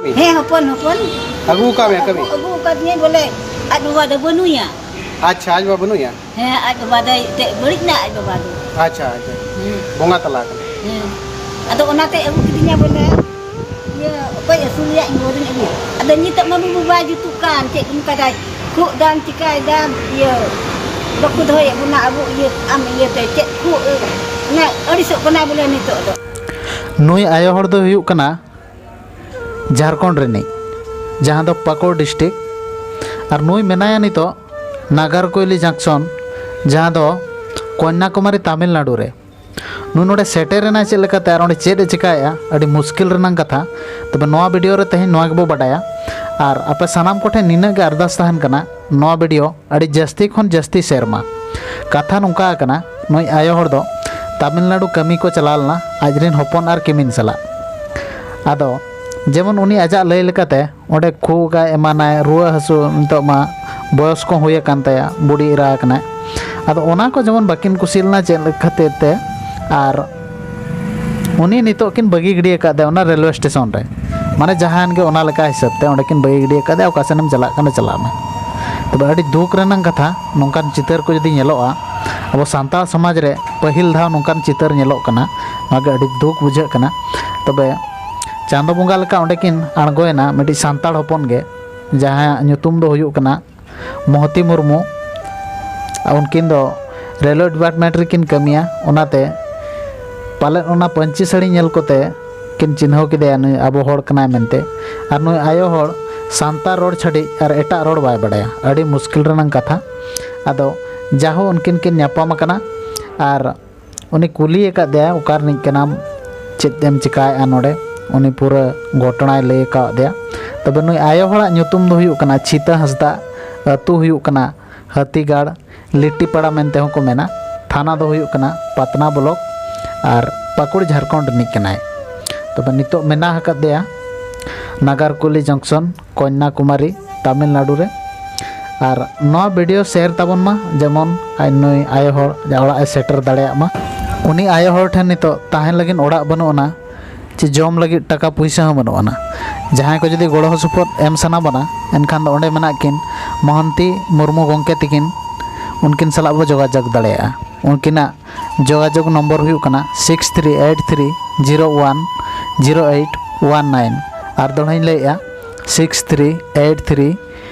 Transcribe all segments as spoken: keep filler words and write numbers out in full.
ᱦᱮᱸ, ᱦᱚᱯᱚᱱ, ᱦᱚᱯᱚᱱ᱾ ᱟᱹᱜᱩ ᱟᱠᱟᱫ ᱢᱮᱭᱟ ᱠᱟᱹᱢᱤ? ᱟᱹᱜᱩ, ᱟᱹᱜᱩ ᱟᱠᱟᱫᱤᱧᱟᱹᱭ ᱵᱚᱞᱮ, ᱟᱡ ᱵᱟᱵᱟ ᱫᱚ ᱵᱟᱹᱱᱩᱭᱟ᱾ ᱟᱪᱪᱷᱟ, ᱟᱡ ᱵᱟᱵᱟ ᱵᱟᱹᱱᱩᱭᱟ? ᱦᱮᱸ, ᱟᱡ ᱵᱟᱵᱟ ᱫᱚᱭ ᱮᱱᱛᱮᱫ ᱵᱟᱹᱲᱤᱡ ᱮᱱᱟ, ᱟᱡ ᱵᱟᱵᱟ ᱫᱚ᱾ ᱟᱪᱪᱷᱟ, ᱟᱪᱪᱷᱟ᱾ ᱦᱮᱸ᱾ ᱵᱚᱸᱜᱟ ᱛᱟᱞᱟ ᱟᱠᱟᱱᱟ᱾ ᱦᱮᱸ᱾ ᱟᱫᱚ ᱚᱱᱟᱛᱮ ᱟᱹᱜᱩ ᱠᱤᱫᱤᱧᱟ ᱵᱚᱞᱮ, ᱤᱭᱟᱹ, ᱚᱠᱚᱭ ᱟᱹᱥᱩᱞᱮᱭᱟ, ᱤᱧ ᱵᱟᱵᱟᱧ ᱟᱹᱜᱩᱭᱟ᱾ ᱟᱫᱚ ᱱᱤᱛᱚᱜ ᱢᱟ ᱵᱟᱹᱵᱩ ᱵᱟᱭ ᱡᱩᱛᱩᱜ ᱠᱟᱱ, ᱪᱮᱫ ᱚᱱᱠᱟ ᱫᱟᱭ, ᱠᱷᱩᱜ ᱫᱟᱢ, ᱪᱤᱠᱟᱭ ᱫᱟᱢ, ᱤᱭᱟᱹ, ᱵᱟᱠᱚ ᱫᱚᱦᱚᱭᱮᱫ ᱵᱚᱱᱟ ᱟᱵᱚ ᱤᱭᱟᱹ, ᱟᱢ ᱤᱭᱟᱹᱛᱮ, ᱪᱮᱫ ᱠᱷᱩᱜ, ᱚᱱᱟ ᱟᱹᱲᱤᱥᱚᱜ ᱠᱟᱱᱟᱭ ᱵᱚᱞᱮ ᱱᱤᱛᱚᱜ ᱫᱚ᱾ ᱱᱩᱭ ᱟᱭᱳ ᱦᱚᱲ ᱫᱚᱭ ᱦᱩᱭᱩᱜ ᱠᱟᱱᱟ ᱡᱷᱟᱲᱠᱷᱚᱸᱰ ᱨᱤᱱᱤᱡ, ᱡᱟᱦᱟᱸ ᱫᱚ ᱯᱟᱠᱩᱲ district᱾ ᱟᱨ ᱱᱩᱭ ᱢᱮᱱᱟᱭᱟ ᱱᱤᱛᱚᱜ ᱱᱟᱜᱟᱨᱠᱳᱭᱞᱤ junction, ᱡᱟᱦᱟᱸ ᱫᱚ ᱠᱚᱱᱱᱟᱠᱩᱢᱟᱨᱤ, ᱛᱟᱢᱤᱞᱱᱟᱲᱩ ᱨᱮ᱾ ᱱᱩᱭ ᱱᱚᱰᱮ ᱥᱮᱴᱮᱨ ᱮᱱᱟᱭ ᱪᱮᱫ ᱞᱮᱠᱟᱛᱮ ᱟᱨ ᱚᱸᱰᱮ ᱪᱮᱫ ᱮ ᱪᱮᱠᱟᱭᱮᱫᱼᱟ, ᱟᱹᱰᱤ ᱢᱩᱥᱠᱤᱞ ᱨᱮᱱᱟᱜ ᱠᱟᱛᱷᱟ᱾ ᱛᱚᱵᱮ ᱱᱚᱣᱟ video ᱨᱮ ᱛᱮᱦᱮᱧ ᱱᱚᱣᱟ ᱜᱮᱵᱚ ᱵᱟᱰᱟᱭᱟ᱾ ᱟᱨ ᱟᱯᱮ ᱥᱟᱱᱟᱢ ᱠᱚᱴᱷᱮᱱ ᱱᱤᱱᱟᱹᱜ ᱜᱮ ᱟᱨᱫᱟᱥ ᱛᱟᱦᱮᱱ ᱠᱟᱱᱟ, ᱱᱚᱣᱟ video ᱟᱹᱰᱤ ᱡᱟᱹᱥᱛᱤ ᱠᱷᱚᱱ ᱡᱟᱹᱥᱛᱤ share ᱢᱟ᱾ ᱠᱟᱛᱷᱟ ᱱᱚᱝᱠᱟ ᱠᱟᱱᱟ, ᱱᱩᱭ ᱟᱭᱳ ᱦᱚᱲ ᱫᱚ ᱛᱟᱢᱤᱞᱱᱟᱲᱩ ᱠᱟᱹᱢᱤ ᱠᱚ ᱪᱟᱞᱟᱣ ᱞᱮᱱᱟ ᱟᱡ ᱨᱮᱱ ᱦᱚᱯᱚᱱ ᱟᱨ ᱠᱤᱢᱤᱱ ᱥᱟᱞᱟᱜ᱾ ᱟᱫᱚ ᱡᱮᱢᱚᱱ ᱩᱱᱤ ᱟᱡᱟᱜ ᱞᱟᱹᱭ ᱞᱮᱠᱟᱛᱮ ᱚᱸᱰᱮ ᱠᱷᱩᱜᱟᱭ, ᱮᱢᱟᱱᱟᱭ, ᱨᱩᱣᱟᱹ ᱦᱟᱹᱥᱩ, ᱱᱤᱛᱚᱜ ᱢᱟ ᱵᱚᱭᱚᱥ ᱠᱚ ᱦᱩᱭ ᱟᱠᱟᱱ ᱛᱟᱭᱟ, ᱵᱩᱰᱷᱤ ᱮᱨᱟ ᱟᱠᱟᱱᱟᱭ᱾ ᱟᱫᱚ ᱚᱱᱟ ᱠᱚ ᱡᱮᱢᱚᱱ ᱵᱟᱹᱠᱤᱱ ᱠᱩᱥᱤ ᱞᱮᱱᱟ ᱪᱮᱫ ᱠᱷᱟᱹᱛᱤᱨ ᱛᱮ, ᱟᱨ ᱩᱱᱤ ᱱᱤᱛᱚᱜ ᱠᱤᱱ ᱵᱟᱹᱜᱤ ᱜᱤᱰᱤ ᱟᱠᱟᱫ ᱫᱮᱭᱟ ᱚᱱᱟ ᱨᱮᱞᱣᱮ ᱥᱴᱮᱥᱚᱱ ᱨᱮ᱾ ᱢᱟᱱᱮ ᱡᱟᱦᱟᱸᱭᱮᱱ ᱜᱮ ᱚᱱᱟ ᱞᱮᱠᱟ ᱦᱤᱥᱟᱹᱵ ᱛᱮ ᱚᱸᱰᱮ ᱠᱤᱱ ᱵᱟᱹᱜᱤ ᱜᱤᱰᱤ ᱟᱠᱟᱫ ᱫᱮᱭᱟ, ᱚᱠᱟ ᱥᱮᱱ ᱮᱢ ᱪᱟᱞᱟᱜ ᱠᱟᱱᱟ ᱪᱟᱞᱟᱜ ᱢᱮ᱾ ᱛᱚᱵᱮ ᱟᱹᱰᱤ ᱫᱩᱠ ᱨᱮᱱᱟᱜ ᱠᱟᱛᱷᱟ, ᱱᱚᱝᱠᱟᱱ ᱪᱤᱛᱟᱹᱨ ᱠᱚ ᱡᱩᱫᱤ ᱧᱮᱞᱚᱜᱼᱟ, ᱟᱵᱚ ᱥᱟᱱᱛᱟᱲ ᱥᱚᱢᱟᱡᱽ ᱨᱮ ᱯᱟᱹᱦᱤᱞ ᱫᱷᱟᱣ ᱱᱚᱝᱠᱟᱱ ᱪᱤᱛᱟᱹᱨ ᱧᱮᱞᱚᱜ ᱠᱟᱱᱟ, ᱱᱚᱣᱟ ᱜᱮ ᱟᱹᱰᱤ ᱫᱩᱠ ᱵᱩᱡᱷᱟᱹᱜ ᱠᱟᱱᱟ᱾ ᱛᱚᱵᱮ ᱪᱟᱸᱫᱚ ᱵᱚᱸᱜᱟ ᱞᱮᱠᱟ ᱚᱸᱰᱮ ᱠᱤᱱ ᱟᱬᱜᱚᱭᱮᱱᱟ, ᱢᱤᱫᱴᱤᱡ ᱥᱟᱱᱛᱟᱲ ᱦᱚᱯᱚᱱ ᱜᱮ, ᱡᱟᱦᱟᱸᱭᱟᱜ ᱧᱩᱛᱩᱢ ᱫᱚ ᱦᱩᱭᱩᱜ ᱠᱟᱱᱟ ᱢᱚᱦᱚᱛᱤ ᱢᱩᱨᱢᱩ᱾ ᱩᱱᱠᱤᱱ ᱫᱚ ᱨᱮᱞᱣᱮ ᱰᱤᱯᱟᱨᱴᱢᱮᱱᱴ ᱨᱮᱠᱤᱱ ᱠᱟᱹᱢᱤᱭᱟ, ᱚᱱᱟᱛᱮ ᱯᱟᱞᱮᱫ ᱚᱱᱟ ᱯᱟᱹᱧᱪᱤ ᱥᱟᱹᱲᱤ ᱧᱮᱞ ᱠᱚᱛᱮ ᱠᱤᱱ ᱪᱤᱱᱦᱟᱹᱣ ᱠᱮᱫᱮᱭᱟ ᱱᱩᱭ ᱟᱵᱚ ᱦᱚᱲ ᱠᱟᱱᱟᱭ ᱢᱮᱱᱛᱮ᱾ ᱟᱨ ᱱᱩᱭ ᱟᱭᱳ ᱦᱚᱲ ᱥᱟᱱᱛᱟᱲ ᱨᱚᱲ ᱪᱷᱟᱹᱰᱤᱡ ᱟᱨ ᱮᱴᱟᱜ ᱨᱚᱲ ᱵᱟᱭ ᱵᱟᱰᱟᱭᱟ᱾ ᱟᱹᱰᱤ ᱢᱩᱥᱠᱤᱞ ᱨᱮᱱᱟᱜ ᱠᱟᱛᱷᱟ᱾ ᱟᱫᱚ ᱡᱟᱦᱳ ᱩᱱᱠᱤᱱ ᱠᱤᱱ ᱧᱟᱯᱟᱢ ᱟᱠᱟᱱᱟ ᱟᱨ ᱩᱱᱤ ᱠᱩᱞᱤ ᱟᱠᱟᱫ ᱫᱮᱭᱟ, "ᱚᱠᱟ ᱨᱤᱱᱤᱡ ᱠᱟᱱᱟᱢ? ᱪᱮᱫ ᱮᱢ ᱪᱤᱠᱟᱭᱮᱫᱼᱟ ᱱᱚᱰᱮ?" ᱩᱱᱤ ᱯᱩᱨᱟᱹ ᱜᱷᱚᱴᱚᱱᱟᱭ ᱞᱟᱹᱭ ᱟᱠᱟᱫ ᱫᱮᱭᱟ᱾ ᱛᱚᱵᱮ ᱱᱩᱭ ᱟᱭᱳ ᱦᱚᱲᱟᱜ ᱧᱩᱛᱩᱢ ᱫᱚ ᱦᱩᱭᱩᱜ ᱠᱟᱱᱟ ᱪᱷᱤᱛᱟᱹ ᱦᱟᱸᱥᱫᱟ, ᱟᱹᱛᱩ ᱦᱩᱭᱩᱜ ᱠᱟᱱᱟ ᱦᱟᱹᱛᱤᱜᱟᱲ, ᱞᱤᱴᱤᱯᱟᱲᱟ ᱢᱮᱱᱛᱮ ᱦᱚᱸᱠᱚ ᱢᱮᱱᱟ, ᱛᱷᱟᱱᱟ ᱫᱚ ᱦᱩᱭᱩᱜ ᱠᱟᱱᱟ ᱯᱟᱛᱱᱟ ᱵᱞᱚᱠ, ᱟᱨ ᱯᱟᱹᱠᱩᱲ ᱡᱷᱟᱲᱠᱷᱚᱸᱰ ᱨᱤᱱᱤᱡ ᱠᱟᱱᱟᱭ᱾ ᱛᱚᱵᱮ ᱱᱤᱛᱚᱜ ᱢᱮᱱᱟᱜ ᱟᱠᱟᱫ ᱫᱮᱭᱟ ᱱᱟᱜᱟᱨᱠᱩᱞᱤ ᱡᱚᱝᱥᱚᱱ, ᱠᱚᱱᱱᱟᱠᱩᱢᱟᱨᱤ, ᱛᱟᱢᱤᱞᱱᱟᱲᱩ ᱨᱮ᱾ ᱟᱨ ᱱᱚᱣᱟ ᱵᱷᱤᱰᱤᱭᱳ ᱥᱮᱭᱟᱨ ᱛᱟᱵᱚᱱ ᱢᱟ, ᱡᱮᱢᱚᱱ ᱟᱡ ᱱᱩᱭ ᱟᱭᱳ ᱦᱚᱲ ᱚᱲᱟᱜ ᱮ ᱥᱮᱴᱮᱨ ᱫᱟᱲᱮᱭᱟᱜ ᱢᱟ᱾ ᱩᱱᱤ ᱟᱭᱳ ᱦᱚᱲ ᱴᱷᱮᱱ ᱱᱤᱛᱚᱜ ᱛᱟᱦᱮᱱ ᱞᱟᱹᱜᱤᱫ ᱚᱲᱟᱜ ᱵᱟᱹᱱᱩᱜ ᱟᱱᱟ, ᱪᱮ ᱡᱚᱢ ᱞᱟᱹᱜᱤᱫ ᱴᱟᱠᱟ ᱯᱩᱭᱥᱟᱹ ᱦᱚᱸ ᱵᱟᱹᱱᱩᱜ ᱟᱱᱟ᱾ ᱡᱟᱦᱟᱸᱭ ᱠᱚ ᱡᱩᱫᱤ ᱜᱚᱲᱚ ᱥᱚᱯᱚᱦᱚᱫ ᱮᱢ ᱥᱟᱱᱟ ᱵᱚᱱᱟ, ᱮᱱᱠᱷᱟᱱ ᱫᱚ ᱚᱸᱰᱮ ᱢᱮᱱᱟᱜ ᱠᱤᱱ ᱢᱚᱦᱚᱱᱛᱤ ᱢᱩᱨᱢᱩ ᱜᱚᱢᱠᱮ ᱛᱤᱠᱤᱱ, ᱩᱱᱠᱤᱱ ᱥᱟᱞᱟᱜ ᱵᱚ ᱡᱳᱜᱟᱡᱳᱜᱽ ᱫᱟᱲᱮᱭᱟᱜᱼᱟ᱾ ᱩᱱᱠᱤᱱᱟᱜ ᱡᱳᱜᱟᱡᱳᱜᱽ ᱱᱚᱢᱵᱚᱨ ᱦᱩᱭᱩᱜ ᱠᱟᱱᱟ six three eight three zero one zero eight one nine᱾ ᱟᱨ ᱫᱚᱦᱲᱟᱧ ᱞᱟᱹᱭᱮᱫᱼᱟ, six three eight three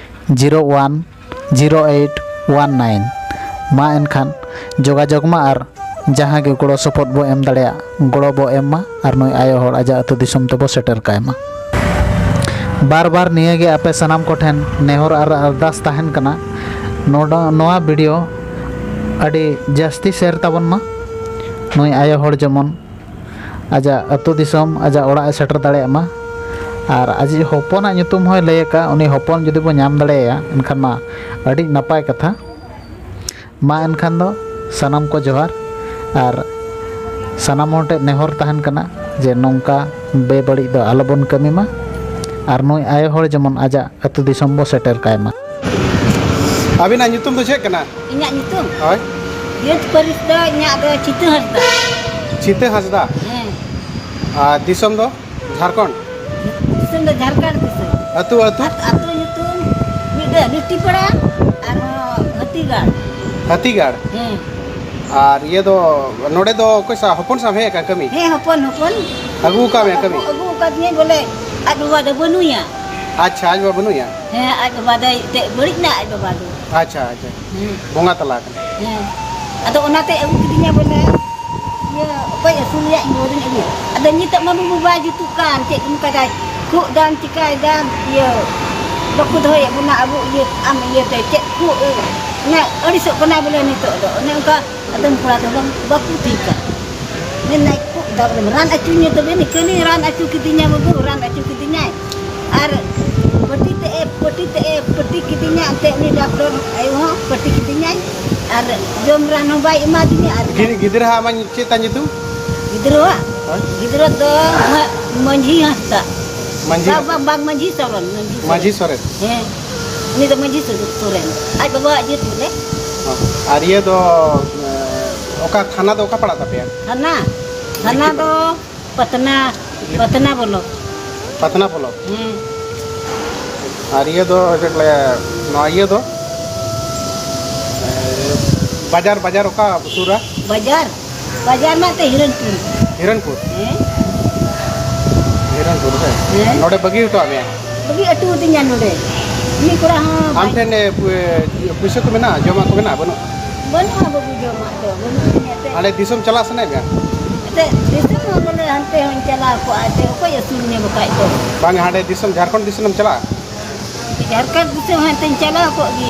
zero one zero eight one nine᱾ ᱢᱟ ᱮᱱᱠᱷᱟᱱ ᱡᱳᱜᱟᱡᱳᱜᱽ ᱢᱟ ᱟᱨ ᱡᱟᱦᱟᱸ ᱜᱮ ᱜᱚᱲᱚ ᱥᱚᱯᱚᱦᱚᱫ ᱵᱚ ᱮᱢ ᱫᱟᱲᱮᱭᱟᱜ, ᱜᱚᱲᱚ ᱵᱚ ᱮᱢ ᱢᱟ ᱟᱨ ᱱᱩᱭ ᱟᱭᱳ ᱦᱚᱲ ᱟᱡᱟᱜ ᱟᱹᱛᱩ ᱫᱤᱥᱚᱢ ᱛᱮᱵᱚ ᱥᱮᱴᱮᱨ ᱠᱟᱭ ᱢᱟ᱾ ᱵᱟᱨ ᱵᱟᱨ ᱱᱤᱭᱟᱹ ᱜᱮ ᱟᱯᱮ ᱥᱟᱱᱟᱢ ᱠᱚᱴᱷᱮᱱ ᱱᱮᱦᱚᱨ ᱟᱨ ᱟᱨᱫᱟᱥ ᱛᱟᱦᱮᱱ ᱠᱟᱱᱟ, ᱱᱚᱰᱟ-, ᱱᱚᱣᱟ ᱵᱷᱤᱰᱤᱭᱳ ᱟᱹᱰᱤ ᱡᱟᱹᱥᱛᱤ ᱥᱮᱭᱟᱨ ᱛᱟᱵᱚᱱ ᱢᱟ᱾ ᱱᱩᱭ ᱟᱭᱳ ᱦᱚᱲ ᱡᱮᱢᱚᱱ ᱟᱡᱟᱜ ᱟᱹᱛᱩ ᱫᱤᱥᱚᱢ, ᱟᱡᱟᱜ ᱚᱲᱟᱜ ᱮ ᱥᱮᱴᱮᱨ ᱫᱟᱲᱮᱭᱟᱜ ᱢᱟ᱾ ᱟᱨ ᱟᱡᱤᱡ ᱦᱚᱯᱚᱱᱟᱜ ᱧᱩᱛᱩᱢ ᱦᱚᱸᱭ ᱞᱟᱹᱭ ᱟᱠᱟᱫ, ᱩᱱᱤ ᱦᱚᱯᱚᱱ ᱡᱩᱫᱤ ᱵᱚ ᱧᱟᱢ ᱫᱟᱲᱮᱭᱟᱭᱟ, ᱮᱱᱠᱷᱟᱱ ᱢᱟ ᱟᱹᱰᱤ ᱱᱟᱯᱟᱭ ᱠᱟᱛᱷᱟ᱾ ᱢᱟ ᱮᱱᱠᱷᱟᱱ ᱫᱚ ᱥᱟᱱᱟᱢ ᱠᱚ ᱡᱚᱦᱟᱨ, ᱟᱨ ᱥᱟᱱᱟᱢ ᱦᱚᱲ ᱴᱷᱮᱱ ᱱᱮᱦᱚᱨ ᱛᱟᱦᱮᱱ ᱠᱟᱱᱟ ᱡᱮ ᱱᱚᱝᱠᱟ ᱵᱮᱵᱟᱹᱲᱤᱡ ᱫᱚ ᱟᱞᱚᱵᱚᱱ ᱠᱟᱹᱢᱤ ᱢᱟ, ᱟᱨ ᱱᱩᱭ ᱟᱭᱳ ᱦᱚᱲ ᱡᱮᱢᱚᱱ ᱟᱡᱟᱜ ᱟᱹᱛᱩ ᱫᱤᱥᱚᱢ ᱵᱚ ᱥᱮᱴᱮᱨ ᱠᱟᱭ ᱢᱟ᱾ ᱟᱹᱵᱤᱱᱟᱜ ᱧᱩᱛᱩᱢ ᱫᱚ ᱪᱮᱫ ᱠᱟᱱᱟ? ᱤᱧᱟᱹᱜ ᱧᱩᱛᱩᱢ? ᱦᱳᱭ᱾ ᱡᱟᱹᱛ ᱯᱟᱹᱨᱤᱥ ᱫᱚ ᱤᱧᱟᱹᱜ ᱫᱚ ᱪᱷᱤᱛᱟᱹ ᱦᱟᱸᱥᱫᱟ᱾ ᱪᱷᱤᱛᱟᱹ ᱦᱟᱸᱥᱫᱟ? ᱦᱮᱸ᱾ ᱟᱨ ᱫᱤᱥᱚᱢ ᱫᱚ? ᱡᱷᱟᱲᱠᱷᱚᱸᱰ᱾ ᱫᱤᱥᱚᱢ ᱫᱚ ᱡᱷᱟᱲᱠᱷᱚᱸᱰ ᱫᱤᱥᱚᱢ᱾ ᱟᱹᱛᱩ, ᱟᱹᱛᱩ? ᱟᱛ-, ᱟᱹᱛᱩ ᱧᱩᱛᱩᱢ ᱢᱤᱫᱴᱟᱹᱝ ᱞᱩᱴᱤᱯᱟᱲᱟ, ᱟᱨᱦᱚᱸ ᱦᱟᱹᱛᱤᱜᱟᱲ᱾ ᱦᱟᱹᱛᱤᱜᱟᱲ? ᱦᱮᱸ᱾ ᱟᱨ ᱤᱭᱟᱹ ᱫᱚ, ᱱᱚᱰᱮ ᱫᱚ ᱚᱠᱚᱭ ᱥᱟᱶ, ᱦᱚᱯᱚᱱ ᱥᱟᱶ ᱦᱮᱡ ᱟᱠᱟᱱ ᱠᱟᱹᱢᱤ? ᱦᱮᱸ, ᱦᱚᱯᱚᱱ, ᱦᱚᱯᱚᱱ᱾ ᱟᱹᱜᱩ ᱟᱠᱟᱫ ᱢᱮᱭᱟ ᱠᱟᱹᱢᱤ? ᱟᱹᱜᱩ, ᱟᱹᱜᱩ ᱟᱠᱟᱫᱤᱧᱟᱹ ᱵᱚᱞᱮ, ᱟᱡ ᱵᱟᱵᱟ ᱫᱚ ᱵᱟᱹᱱᱩᱭᱟ᱾ ᱟᱪᱪᱷᱟ, ᱟᱡ ᱵᱟᱵᱟ ᱵᱟᱹᱱᱩᱭᱟ? ᱦᱮᱸ, ᱟᱡ ᱵᱟᱵᱟ ᱫᱚᱭ ᱮᱱᱛᱮᱫ ᱵᱟᱹᱲᱤᱡ ᱮᱱᱟ, ᱟᱡ ᱵᱟᱵᱟ ᱫᱚ᱾ ᱟᱪᱪᱷᱟ, ᱟᱪᱪᱷᱟ᱾ ᱦᱮᱸ᱾ ᱵᱚᱸᱜᱟ ᱛᱟᱞᱟ ᱟᱠᱟᱱᱟ᱾ ᱦᱮᱸ᱾ ᱟᱫᱚ ᱚᱱᱟᱛᱮ ᱟᱹᱜᱩ ᱠᱤᱫᱤᱧᱟ ᱵᱚᱞᱮ, ᱤᱭᱟᱹ, ᱚᱠᱚᱭ ᱟᱹᱥᱩᱞᱮᱭᱟ, ᱤᱧ ᱵᱟᱵᱟᱧ ᱟᱹᱜᱩᱭᱟ᱾ ᱟᱫᱚ ᱱᱤᱛᱚᱜ ᱢᱟ ᱵᱟᱹᱵᱩ ᱵᱟᱭ ᱡᱩᱛᱩᱜ ᱠᱟᱱ, ᱪᱮᱫ ᱠᱚ ᱢᱮᱛᱟᱭ, ᱠᱷᱩᱜ ᱫᱟᱢ, ᱪᱤᱠᱟᱭ ᱫᱟᱢ, ᱤᱭᱟᱹ, ᱵᱟᱠᱚ ᱫᱚᱦᱚᱭᱮᱫ ᱵᱚᱱᱟ ᱟᱵᱚ ᱤᱭᱟᱹ, ᱟᱢ ᱤᱭᱟᱹᱛᱮ, ᱪᱮᱫ ᱠᱷᱩᱜ, ᱚᱱᱮ ᱟᱹᱲᱤᱥᱚᱜ ᱠᱟᱱᱟᱭ ᱵᱚᱞᱮ ᱱᱤᱛᱚᱜ ᱫᱚ᱾ ᱚᱱᱮ ᱚᱱᱠᱟ ᱟᱫᱚᱢ ᱠᱚᱲᱟ ᱫᱚ ᱵᱟᱝ, ᱵᱟᱠᱚ ᱴᱷᱤᱠᱟ᱾ ᱢᱮᱱᱟᱭ, ᱠᱷᱩᱜ ᱫᱟᱢ ᱨᱮᱢ ᱨᱟᱱ ᱦᱚᱪᱚᱧᱟ ᱛᱚᱵᱮ, ᱱᱤᱠᱟᱹᱱᱤ ᱨᱟᱱ ᱦᱚᱪᱚ ᱠᱤᱫᱤᱧᱟ ᱵᱟᱹᱵᱩ, ᱨᱟᱱ ᱦᱚᱪᱚ ᱠᱤᱫᱤᱧᱟᱭ᱾ ᱟᱨ ᱯᱟᱹᱴᱤ ᱛᱮ ᱮ, ᱯᱟᱹᱴᱤ ᱛᱮ ᱮ, ᱯᱟᱹᱴᱤ ᱠᱤᱫᱤᱧᱟ, ᱮᱱᱛᱮ ᱩᱱᱤ ᱰᱟᱠᱛᱚᱨ ᱟᱭᱳ ᱦᱚᱸ ᱯᱟᱹᱴᱤ ᱠᱤᱫᱤᱧᱟᱭ᱾ ᱟᱨ ᱡᱚᱢ ᱨᱟᱱ ᱦᱚᱸ ᱵᱟᱭ ᱮᱢᱟᱫᱤᱧᱟ᱾ ᱟᱨ ᱜᱤ-, ᱜᱤᱫᱽᱨᱟᱹ ᱦᱟᱜ ᱢᱟ ᱪᱮᱫ ᱛᱟᱭ ᱧᱩᱛᱩᱢ? ᱜᱤᱫᱽᱨᱟᱹᱣᱟᱜ? ᱦᱳᱭ᱾ ᱜᱤᱫᱽᱨᱟᱹ ᱫᱚ ᱢᱟ-, ᱢᱟᱹᱡᱷᱤ ᱦᱟᱸᱥᱫᱟ᱾ ᱢᱟᱹᱡᱷᱤ ᱵᱟᱝ, ᱦᱟᱸᱥᱫᱟ᱾ ᱵᱟᱝ, ᱵᱟᱝ, ᱢᱟᱹᱡᱷᱤ ᱥᱚᱨᱮᱱ, ᱢᱟᱹᱡᱷᱤ ᱥᱚᱨᱮᱱ᱾ ᱢᱟᱹᱡᱷᱤ ᱥᱚᱨᱮᱱ᱾ ᱦᱮᱸ᱾ ᱩᱱᱤ ᱫᱚ ᱢᱟᱹᱡᱷᱤ ᱥᱚᱨᱮᱱ᱾ ᱟᱡ ᱵᱟᱵᱟᱣᱟᱜ ᱡᱟᱹᱛ ᱵᱚᱞᱮ᱾ ᱦᱚᱸ᱾ ᱟᱨ ᱤᱭᱟᱹ ᱫᱚ, ᱮ, ᱚᱠᱟ ᱛᱷᱟᱱᱟ ᱫᱚ ᱚᱠᱟ ᱯᱟᱲᱟᱜ ᱛᱟᱯᱮᱭᱟ? ᱛᱷᱟᱱᱟ? ᱛᱷᱟᱱᱟ ᱫᱚ ᱯᱟᱛᱱᱟ᱾ ᱯᱟᱛᱱᱟ ᱵᱚᱞᱚᱠ᱾ ᱯᱟᱛᱱᱟ ᱵᱚᱞᱚᱠ᱾ ᱦᱮᱸ᱾ ᱟᱨ ᱤᱭᱟᱹ ᱫᱚ ᱪᱮᱫ ᱠᱚ ᱞᱟᱹᱭᱟ, ᱱᱚᱣᱟ ᱤᱭᱟᱹ ᱫᱚ, ᱮ, ᱵᱟᱡᱟᱨ, ᱵᱟᱡᱟᱨ ᱚᱠᱟ ᱥᱩᱨᱟ? ᱵᱟᱡᱟᱨ? ᱵᱟᱡᱟᱨ ᱢᱟ ᱛᱮ ᱦᱤᱨᱚᱱᱯᱩᱨ᱾ ᱦᱤᱨᱚᱱᱯᱩᱨ? ᱦᱮᱸ᱾ ᱦᱤᱨᱚᱱᱯᱩᱨ ᱨᱮ? ᱦᱮᱸ᱾ ᱱᱚᱰᱮ ᱵᱟᱹᱜᱤ ᱦᱚᱴᱚᱣᱟᱜ ᱢᱮᱭᱟ? ᱵᱟᱹᱜᱤ ᱦᱚᱴᱚ ᱟᱹᱫᱤᱧᱟ ᱱᱚᱰᱮ᱾ ᱢᱤᱫ ᱠᱚᱲᱟ ᱦᱚᱸ ᱟᱢ ᱵᱟᱭ ᱴᱷᱮᱱ, ᱮ, ᱯᱩ-, ᱮ, ᱯᱩᱭᱥᱟᱹ ᱠᱚ ᱢᱮᱱᱟᱜᱼᱟ? ᱡᱚᱢᱟᱜ ᱠᱚ ᱢᱮᱱᱟᱜᱼᱟ? ᱵᱟᱹᱱᱩᱜ? ᱵᱟᱹᱱᱩᱜᱼᱟ ᱵᱟᱹᱵᱩ, ᱡᱚᱢᱟᱜ ᱫᱚ ᱵᱟᱹᱱᱩᱜ ᱛᱤᱧᱟ ᱛᱮ᱾ ᱦᱟᱸᱰᱮ ᱫᱤᱥᱚᱢ ᱪᱟᱞᱟᱜ ᱥᱟᱱᱟᱭᱮᱫ ᱢᱮᱭᱟ? ᱮᱱᱛᱮᱫ ᱫᱤᱥᱚᱢ ᱦᱚᱸ ᱵᱚᱞᱮ ᱦᱟᱱᱛᱮ ᱦᱚᱸᱧ ᱪᱟᱞᱟᱣ ᱠᱚᱜᱼᱟ, ᱮᱱᱛᱮᱫ ᱚᱠᱚᱭ ᱟᱹᱥᱩᱞ ᱢᱮ ᱵᱟᱠᱷᱟᱡ ᱫᱚ? ᱵᱟᱝ, ᱦᱟᱸᱰᱮ ᱫᱤᱥᱚᱢ, ᱡᱷᱟᱲᱠᱷᱚᱸᱰ ᱫᱤᱥᱚᱢ ᱮᱢ ᱪᱟᱞᱟᱜᱼᱟ? ᱡᱷᱟᱲᱠᱷᱚᱸᱰ ᱫᱤᱥᱚᱢ ᱦᱚᱸ ᱮᱱᱛᱮᱫ ᱤᱧ ᱪᱟᱞᱟᱣ ᱠᱚᱜ ᱜᱮ᱾